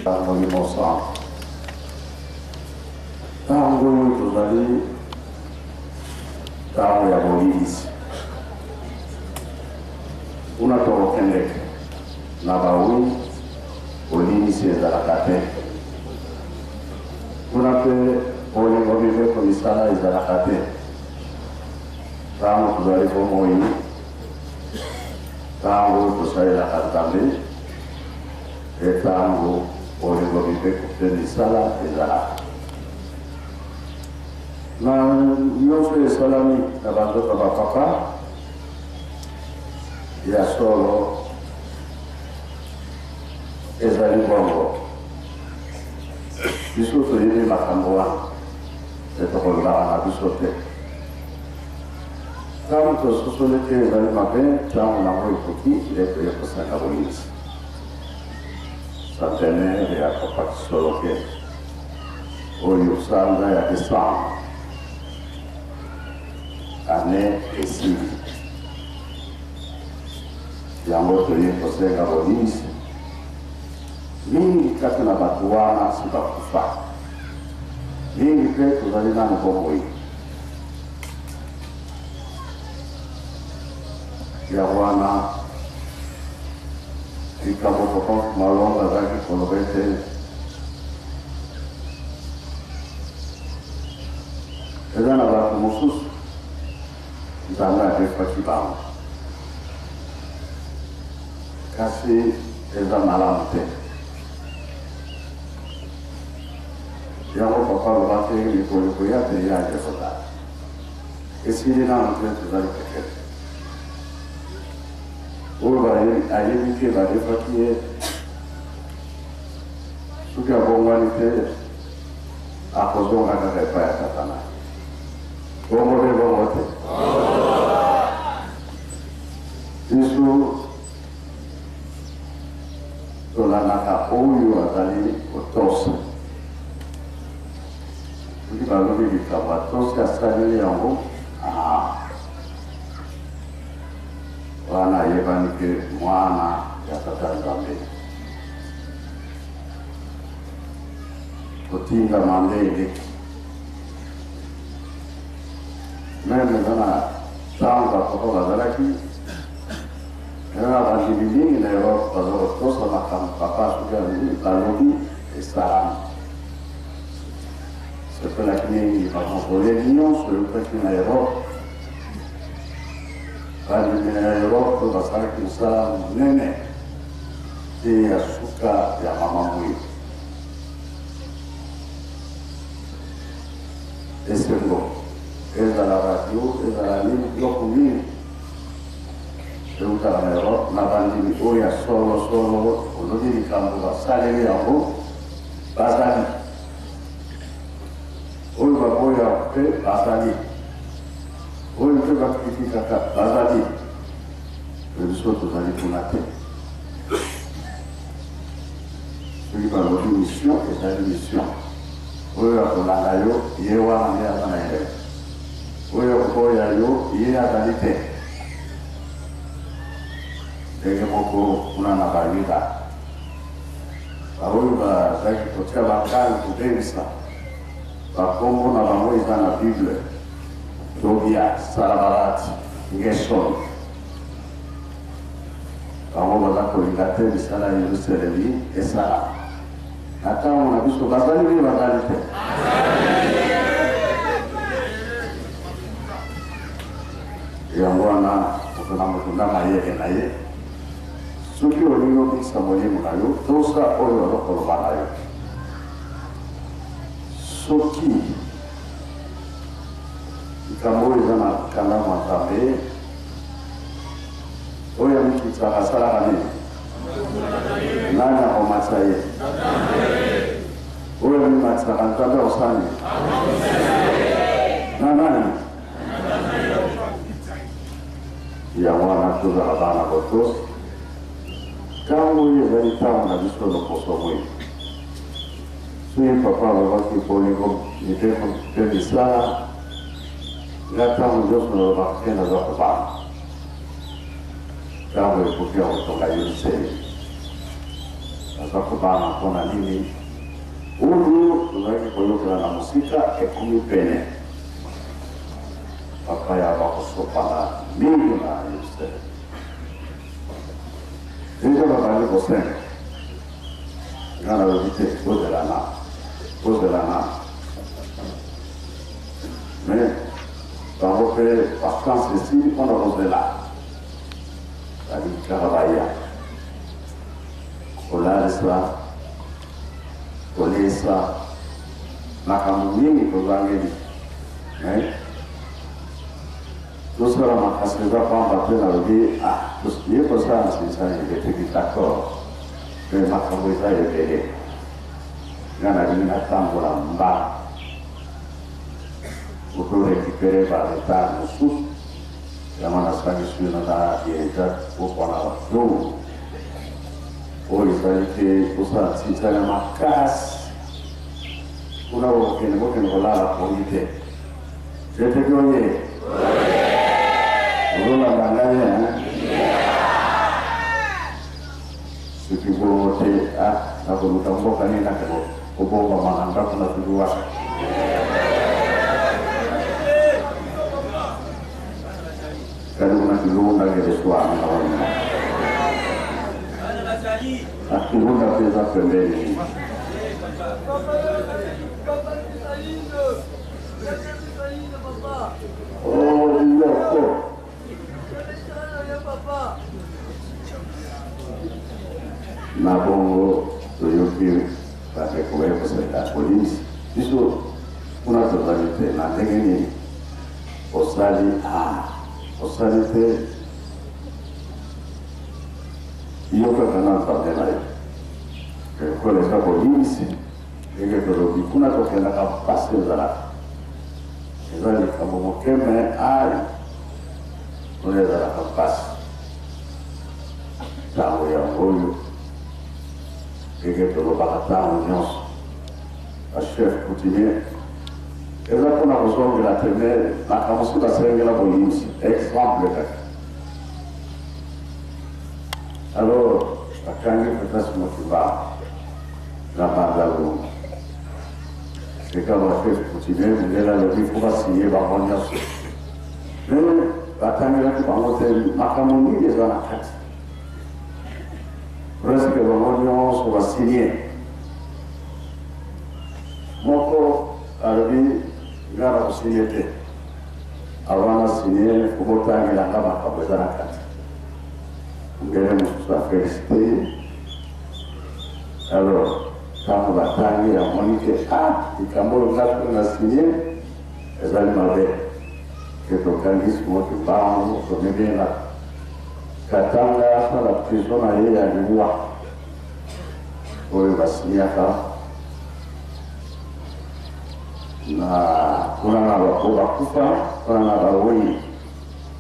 Molimo Santu. Ntango oyo tozali ntango ya bolingisi, kuna tokokendeke na bawi, bolingisi ezalaka te kuna, mpe bolingo, mibeko, misala ezalaka te. Ntango tozali bomoi, ntango tosalelaka Nzambe, mpe ntango bolingo, mibeko mpe misala ezalaka na nyonso esalami na banzoto bapapa ya solo, ezali bongo. Biso toyebi makambo wana, te tokolobaka na biso te. Ntango tososoli te ezali mabe, ntango nango ekoki nde toye kosenga boyisi. Centenaire ya Papa Kisoloke oyo, sanza ya décembre ane esili, yango toye kosenga boyisi. Mingi kati na bato wana si bakufa, mingi mpe tozali nano bomoi. Ya wana likambo Papa Malonga azalaki koloba ete eza na bato mosusu Nzambe adefaki bango, kasi eza malamu te. Yango papa alobaki mikolo koya te, ye ake kozala esili nano te, tozali kokende. Oyo ayebi te badefaki ye, soki abongwani te, akozonga kaka epai ya tata na ye. Bongo mpe bongo te, biso tolandaka oyo azali kotosa. Soki balobi likambo, atosi, asaleli yango, wana ayebani ke mwana ya tata Nzambe. Kotindama nde eleki même. Eza na ntango bapapa bazalaki, eza na bandimi mingi na Europe baza kotosa makambo papa soki balobi, esalami. Sepelaki mingi, bakongole nyonso eutaki na Europe, bandimi na Europe basalaki mosala monene te ya suka ya mama Mwilu. Esengo, ezala radio, ezala nini, biloko mingi eutaka na Europe na bandimi oyo ya solosolo. Olobi likambo, basaleli yango, bazali. Oyo baboya mpe bazali, oyo mpe bakritikaka bazali. Me biso tozali kuna te. Soki balobi mission, ezali mission. Oyo akolanda yo, ye wana nde aza na eleko. Oyo akoboya yo, ye azali te. Ndenge moko kuna na Bayuda, baoyo bazalaki kotia bakali, kobebisa, bakombo na bango eza na Bible: Tobia, Sanabalati, Ngeson. Bango baza kolinga te misala ya Yerusalemi esala. Na ntango na biso bazali nde bazali te. Yango wana moto na moto na mayele na ye. Soki olingi obikisa molimo na yo, tosa oyo baza koloba na yo. Soki likambo oyo eza na kanda mwa Nzambe, oyo amikitsaka asalaka nini? Nani akomatisa ye? Oyo amimatisaka, Nzambe akosala nini na nani? Yango wana tozala bana botosi. Ntango oyo ezali ntango na biso, loposo mwindu. Soki papa alobaki bolingo, mibeko mpe misala, nga ntango nyonso nalobaka te naza kobanga. Ntango ekoki ya kotonga Yerusalemi, naza Toza kobanga mpo na nini? Oyo tozalaki koyokela na mosika ekomi pene. Bapaya bakosopana mingi na Yerusaleme. Deja babandi kosenga. Nga nalobi te, bozela na, bozela na. Mais bango mpe vacances esili mpo na kozela. Balingi kaka baya kolalisa, kolesa, makambo mingi tozangeli. Mais tosala makasi eza pamba te. Nalobi ah, ye kosala na sinisani ebeteki, d'accord, mais makambo eza ebele. Nga nalingi natambola mbangu po récupérer ba retard mosusu. Yango nasangisi bino na dirigeant bokwana bato oyo ezali te kosala ntinzala makasi kuna. Bokende, bokende kolala pongi te. Jeteki oye, ozolanda ngai? Soki bongo te, nakoluka mboka nini nake kobombama na ndako na soki wapi. Kali kuna kilunda keleswana na wana akilunda mpe eza pembeni. Oh, loko. Na bongo toyoki bandeko baye kosalela polisi. Biso kuna tozali te. Na ndenge nini osali? Osali te, yo kaka na Nzambe na yo. Lokola eza bolingisi, ndenge tolobi kuna, tokendaka mpasi, ezalaka eza likambo moke, mais ai, kuna ezalaka mpasi. Ntango yango oyo, ndenge tolobaka ntango nyonso, bachef coutumier eza mpona kozongela te, mais makambo soki basengela boyimisi, exemple kaka. Alors bakangi Petas Mokiba na Bandalungu seka. Bachef coutumier, mondele alobi fo basinye bango nyonso, mais batangelaki bango te makambo mingi eza na kati. Presque bango nyonso basinye. Moko alobi: "Nga na kosinye te. Avant nasinye, fo botangelanga makambo eza na kati." Ngele mosusu afélicité ye. Alors ntango batangi, amoni ke likambo oyo nga soki na sinye ezali mabe. Ke tokangi Simoki Mbangu, tomemi na Katanga, asala prison na ye ya liwa oyo basinyaka na kuna na bako bakufa kuna na bawei.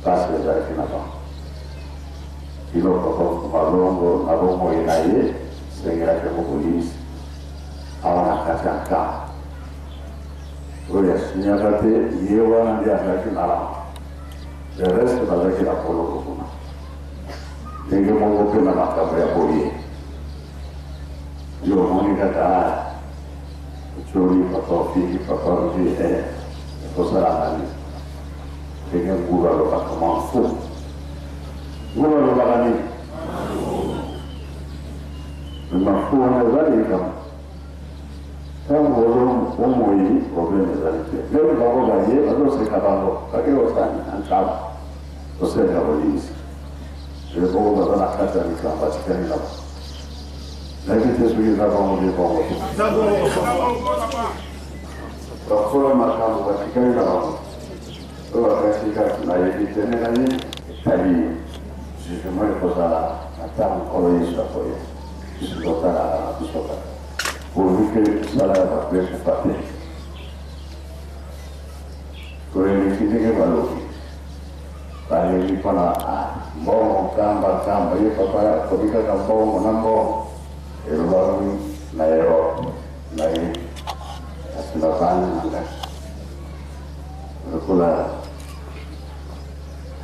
Mpasi ezalaki na bango kilo. Papa Malongo na bomoi na ye esengelaki yango kolisi awa na kati ya nkamba oyo asinyaka te. Ye wana nde azalaki malamu, le reste bazalaki na boloko kuna. Ndenge moko mpe na makambo ya boye, yo omoni kaka otioli papa, ofingi papa, olobi ekosalanga nini? Ndenge ngulu alobaka manfu, ngulu alobaka nini? Mafu wana eza likambo. Ntango omoi, problème ezali te. Ndenge bango baye bazoseka, bango bake kosani na nkaba kosenga bolingisi, ebongo baza na kati ya likambo, atikali na bango. Nayebi te soki eza bango nde bango te. Bakolo makambo batikali na bango oyo bakasi kaka, nayebi te. Ndenge nini etali jugement ekozala na ntango Nkolo Yesu akoya. Biso totalaka na biso kaka pourvu que mosala ya bato ekufa te. Toyeleki ndenge balobi, bayebi mpona mbongo nkamba nkamba. Ye papa akomi kaka mbongo na mbongo, elobami na Europe na ye. Kasi bavandi na ngai lokola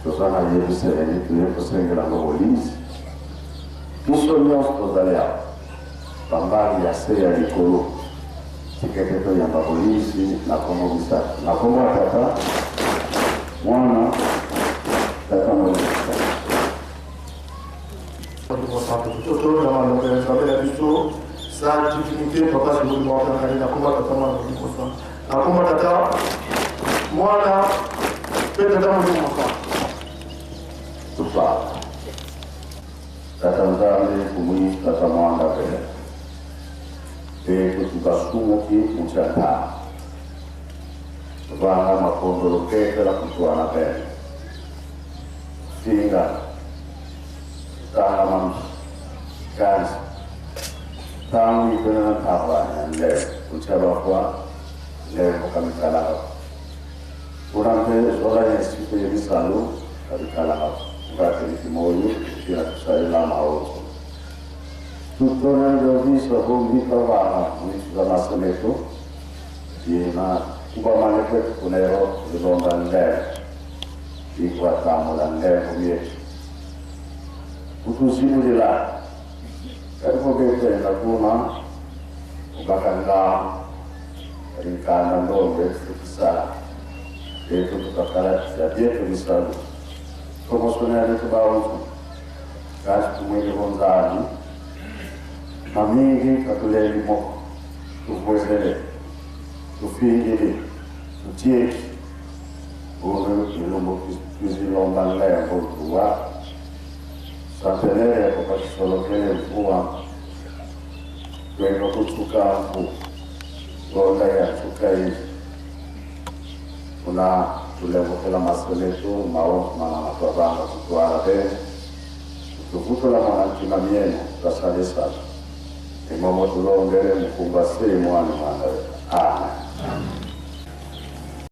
toza na Yerusalemi, toye kosengela ngo bolingisi. Biso nyonso tozali awa. Bambali ya se ya likolo. Tika ete toyamba boyisi na kombo misato. Na kombo ya Tata, Mwana, Tata Molimo Mosantu. Molimo Santu. Totonda maloba ya Nzambe na biso, sa divinité, Papa Simoni Mwakangani, na kombo ya Tata, Mwana, Molimo Santu. Na kombo ya Tata, Mwana, mpe Tata Molimo Mosantu. Tusala. Tata Nzambe kumwi Tata Mwanda pe pe kutukasumuki muchata vanga makondo lokete la kutwana pene finga tanga mamsi kansi tangu ipena na tamba nde kuchaba kwa nde kukamikala unampe zola yesiku yemisalu kabikala ngateliki moyo kila kusaila maozo tutona ndio viso kumbika vana mwisu za masemeto yena kubamane kwetu kunero zilonda ndele ikwatamula ndembo myetu kutuzimulila kalikobetenda kuna ubakanga rinkanda ndombe fukisala etu tukakala byetu bisalu promosonere tubaonzo kasi tumwele bonzali mamingi katuleli moko tuvwezele tufingili tutieki uno ilumbo twizilomba nlembo tuwa santenere kokakisolokele mvua twendo kutsuka mpu londa yatsuka izi kuna tulevokela maseletu maofu mana twabanga kutwala bene tuvutola mwana ntima mieno twasalesala imomo tulongele mukumba sei mwana mwana. Amen.